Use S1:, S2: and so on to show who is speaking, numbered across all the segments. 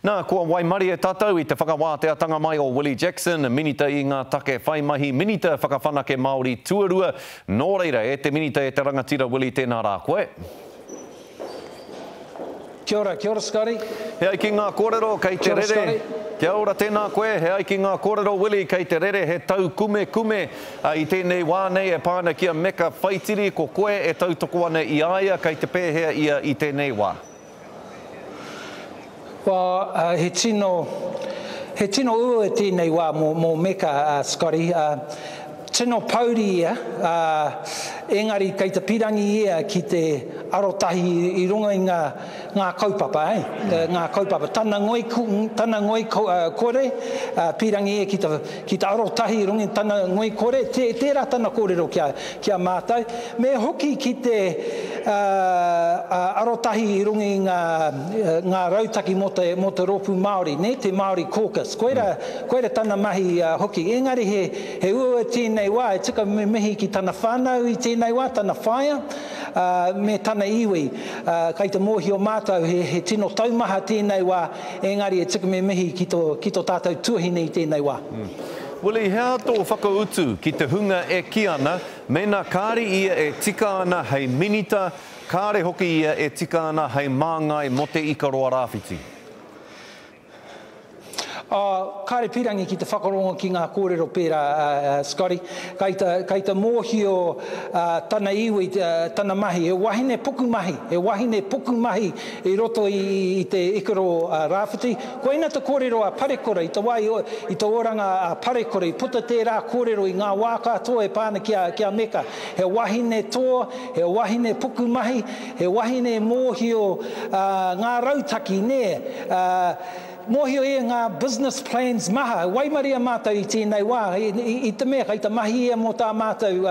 S1: Nā, kua waimarie tātou i te whakawāteatanga mai o Willie Jackson, Minita i ngā take whai mahi, Minita Whakawhanake Māori tuarua. Nō reira, e te Minita, e te rangatira Willie, tēnā rā koe.
S2: Kia ora, kia ora Scotty.
S1: He ai ki ngā kōrero kei te rere. Kia ora, tēnā koe. He ai ki ngā kōrero Willie, kei te rere he taukumekume i tēnei wā nei e pā ana ki a Meka Whaitiri, ko koe e tautoko ana i a ia, kei te pēhea ia i tēnei wā?
S2: Well, he tino, he tino uaua tēnei wā mō, mō Meka, Scotty. Tino pouri ia, ā, engari kei te pirangi ia ki te arotahi i runga i ngā, ngā kaupapa, eh, ngā kaupapa. Tana ngoi, tana ngoi kore, ā, pirangi ia ki te, ki te arotahi i runga i tana ngoi kore, tē, tērā tana kōrero ki a, ki a mātou. Me hoki ki te, ā, arotahi i runga i ngā, ngā rautaki mō te, mō te rōpū Māori, nē, te Māori Caucus. Koirā, koirā tana mahi hoki. Engari he, He uaua tēnei wā, e tika me mihi ki tana whānau i tēnei wā, tana whaea, ā, me tana iwi. Ā, kai te mōhio mātou he, he tino taumaha tēnei wā, engari e tika me mihi ki tō, ki tō tātou tuahine i tēnei wā.
S1: Willie, he aha tō whakautu ki te hunga e kī ana, mēnā kāre ia e tika ana hei minita, kāre hoki ia e tika ana hei māngai mō Te Ikaroa-Rāwhiti?
S2: Ā, kāre pīrangi ki te whakarongo ki ngā kōrero pērā, a Scotty. Kai te, kai te mōhio tana iwi, tana mahi. He wahine pukumahi, he wahine pukumahi i roto i te Ikaroa Rāwhiti. Koina te kōrero a Parekura i te wā i te oranga a Parekura, i puta tērā kōrero i ngā wā katoa e pā ana ki a, ki a Meka. He wahine toa, he wahine pukumahi, he wahine mōhio ngā rautaki, nē. Mōhio ia ngā business plans maha. Waimaria mātou i tēnei wā, i te mea kei te mahi ia mō tā mātou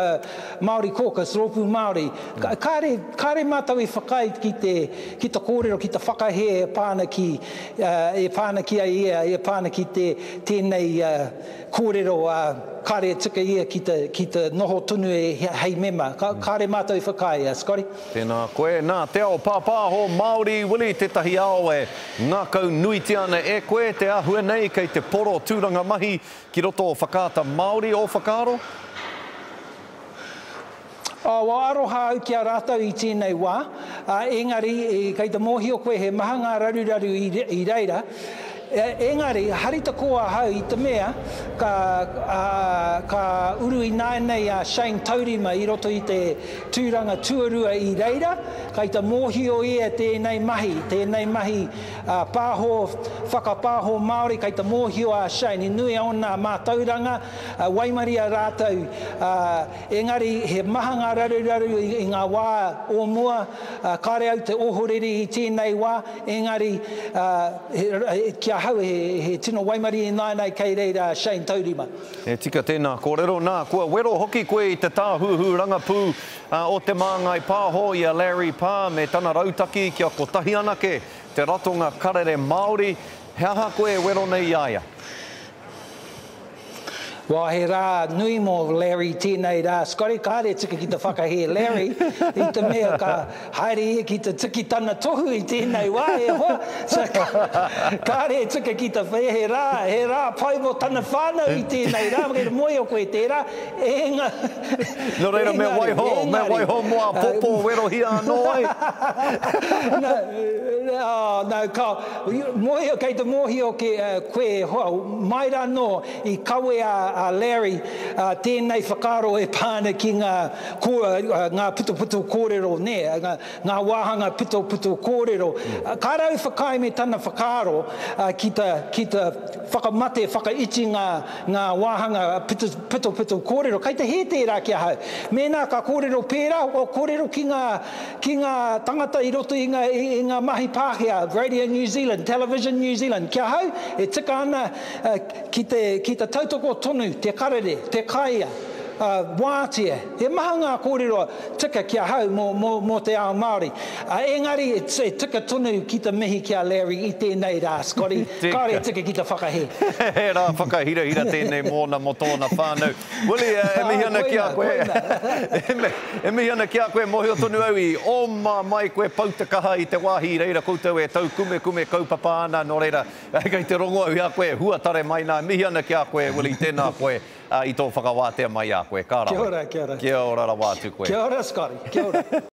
S2: Māori Caucus, Rōpū Māori. Kāre, kāre mātou i whakaae ki te, ki te kōrero, ki te whakahē e pā ana ki, e pā ana ki a ia, e pā ana ki te, tēnei kōrero, kāre e tika ia ki te, ki te noho tonu hei mema. Kāre mātou i whakaae, Scotty.
S1: Tēnā koe. Nā, te ao pāpāho Māori, Willie, tētahi ao e ngākau nuitia ana e koe, te āhua nei kei te poro tūranga mahi ki roto o Whakaata Māori, ō whakaaro?
S2: Oh, well, aroha au ki a rātou i tēnei wā, engari kei te mōhio koe he maha ngā raruraru i reira, Engari, hari te kō ahau i te mea ka, ka uru ināianei a Shane Taurima i roto i te tūranga tuarua i reira, kai te mōhio ia tēnei mahi, tēnei mahi pāho, whakapāho Māori, kai te mōhio a Shane, i nui ōna mātauranga, waimaria rātou, engari he maha ngā raruraru i ngā wā o mua, kāre au te ohorere i tēnei wā, Engari, ki ahau he tino waimarie ināianei kei reira a Shane Taurima.
S1: E tika tēnā kōrero. Nā, kua wero hoki koe i te tāhuhu rangapū o Te Māngai Pāho i a Larry Parr me tana rautaki kia kotahi anake te ratonga karere Māori. He aha koe e wero nei i a ia?
S2: Well, he rā nui mō Larry tēnei rā. Scotty, kāre tika ki te whakahē Larry, i te mea ka haere ia ki te tiki tana tohu i tēnei wā, e hoa. So, kāre tika ki te whē, he rā, he rā pai mō tana whānau i tēnei rā, kei te mōhio koe tērā, enga,
S1: Nō reira, me waiho, me waiho mō āpōpō werohia anō ai.
S2: No, oh, no, ka, mōhio, kei te mōhio ke, koe e hoa, mai rānō i kawea a Larry tēnei whakaaro e pā ana ki ngā, ngā putoputo kōrero, nē, ngā wāhanga putoputo kōrero. Kāre au whakaae me tana whakaaro ki te, ki te whakamate, whakaiti ngā, ngā wāhanga putoputo kōrero. Kei te hē tērā ki ahau. Mēnā ka kōrero pērā, kōrero ki ngā, Ki ngā tangata i roto i ngā, i ngā mahi Pākehā, Radio New Zealand, Television New Zealand, ki ahau e tika ana ki te, ki te tautoko tonu te karere, te kāia. Wātea. He maha ngā kōrero tika ki ahau mō, mō, mō te ao Māori. Engari e tika tonu ki te mihi ki a Larry i tēnei rā, Scotty. Kāore e tika ki te whakahē.
S1: He rā whakahirahira tēnei mōna, mō tōna whānau. Willie, e mihi ana ki a koe. E mihi ana ki a koe, mōhio tonu au i oma mai koe pau te kaha i te wāhi i reira koutou e taukumekume kaupapa ana, nō reira, kei te rongo au i a koe e huatare mai nā. E mihi ana ki a koe, Willie, tēnā koe i tō whakawātea mai i a koe. Ka rawe.
S2: Kia ora, kia ora.
S1: Kia ora rawa atu koe.
S2: Kia ora, Scotty. Kia ora.